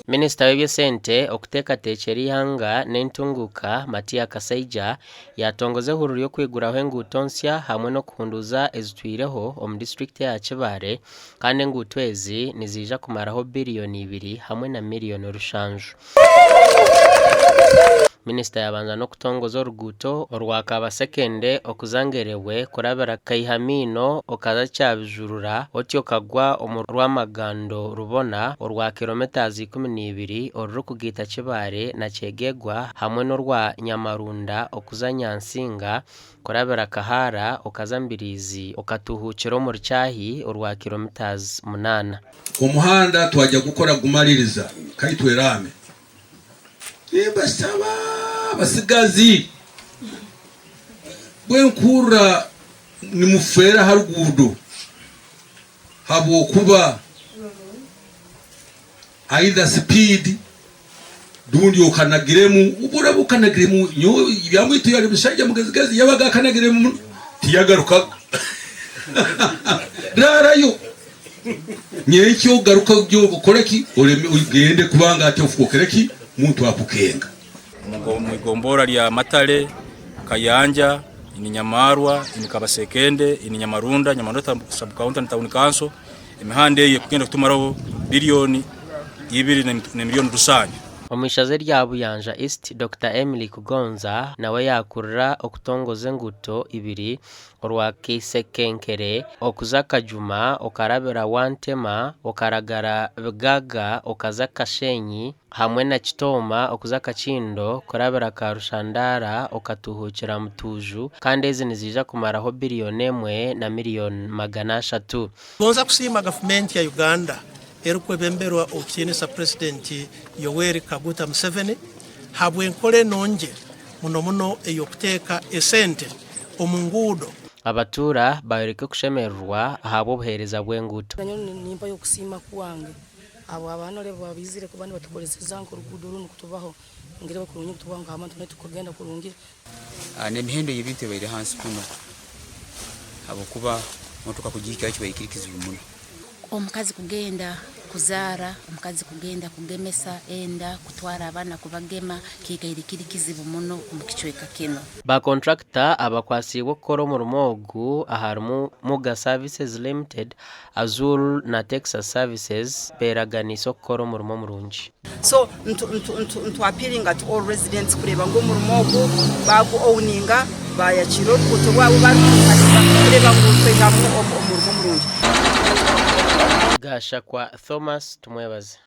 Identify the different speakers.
Speaker 1: Minisita w'eby'esente, okuteekateekyera eihanga n'entunguuka, Matia Kasaija yaatongoza ehururu y'okwiguraho enguuto nsya hamwe n'okuhunduuza ezitwireho omu disiturikiti eya Kibaale kandi enguuto ezi niziija kumaraho biriyoni ibiri hamwe na miriyoni rushanju. Minisita yabanza n'okutongoza oruguuto orwa Kabasekende okuza Ngerebwe kurabira Kaihamiino okaza Kyabijurura otyo okagwa omu Rwamagando Rubona orwa kilometres 12 orurikugaita Kibaale na Kyegegwa hamwe n'orwa Nyamarunda okuza Nyansinga kurabira Kahaara okaza Mbiriizi okatuuhuukira omuri Kyahi orwa kilometres munaana.
Speaker 2: Omuhanda twajya gukora gumaririza kaitwe eraame. Nimbashaba abasigazi bwenkurra nimufeera aha ruguudo habwokuba either speed rundi okanagiremu obu oraba okanagiremu nyowe Byamwitu yari mushaija mugezigezi yabaga akanagiremu muno tiyagarukaga raarayo nyenkya ogaruke ogye okore ki oreme ogende kubanga hati ofwokere ki muntu akukenga.
Speaker 3: Omu igomborora rya Matale, Kayanja, in Nyamarwa, in Kabasekende, in Nyamarunda, Nyamarunda sub county and town council, Emihanda eyo ekugenda kutumaraho biriyoni ibiri na miriyoni rushanju.
Speaker 1: Omu ishaza erya Buyanja East, Dokita Emily Kugonza nawe yaakurira okutongoza enguuto ibiri orwa Kisekenkere okuza Kajuma okarabira Wantema okaragara Bigaga okaza Kashenyi hamwe na Kitooma okuza Kakindo kurabira Karushandara okatuuhuukira Mutuuju kandi ezi niziija kumaraho biriyoni emwe na miriyoni 300.
Speaker 4: Ngonza kusiima gavumenti ya Uganda erikwebemberwa Owekitiinisa Purezidenti Yoweri Kaguta Museveni habw'enkora enungi muno muno ey'okuteeka esente omu nguudo.
Speaker 1: Abatuura bayoreka okushemererwa ahabw'obuheereza bw'enguuto.
Speaker 5: Nanyowe nimpayo okusiima kwange abo abaana oreeba baizire kuba nibatukoreseza nk'oruguudo runu kutubaho ngireeba kurungi nitubaho nk'abantu nitukugenda kurungi.
Speaker 6: N'emihendo y'ebintu ebaire hansi muno habwokuba motoka kugihikayo kibaire kiri kizibu muno.
Speaker 7: Omukazi kugenda kuzaara, omukazi kugenda kugemesa enda, kutwara abaana kubagema kiikaire kiri kizibu muno omu kicweka kinu.
Speaker 1: Ba kontrakita abakwasiibwe okukora omurimo ogu aharimu Muga Services Limited, Azul na Texas Services beeraganiise okukora omurimo murungi.
Speaker 8: So ntu ntu ntu ntu appealinga to all residents kureeba ngu omurimo ogu baagu owninga, baayakiira oruguuto rwabo barukunkaniza kureeba ngu twaihamu omurimo murungi.
Speaker 1: Gashakwa Thomas Tumwebaze.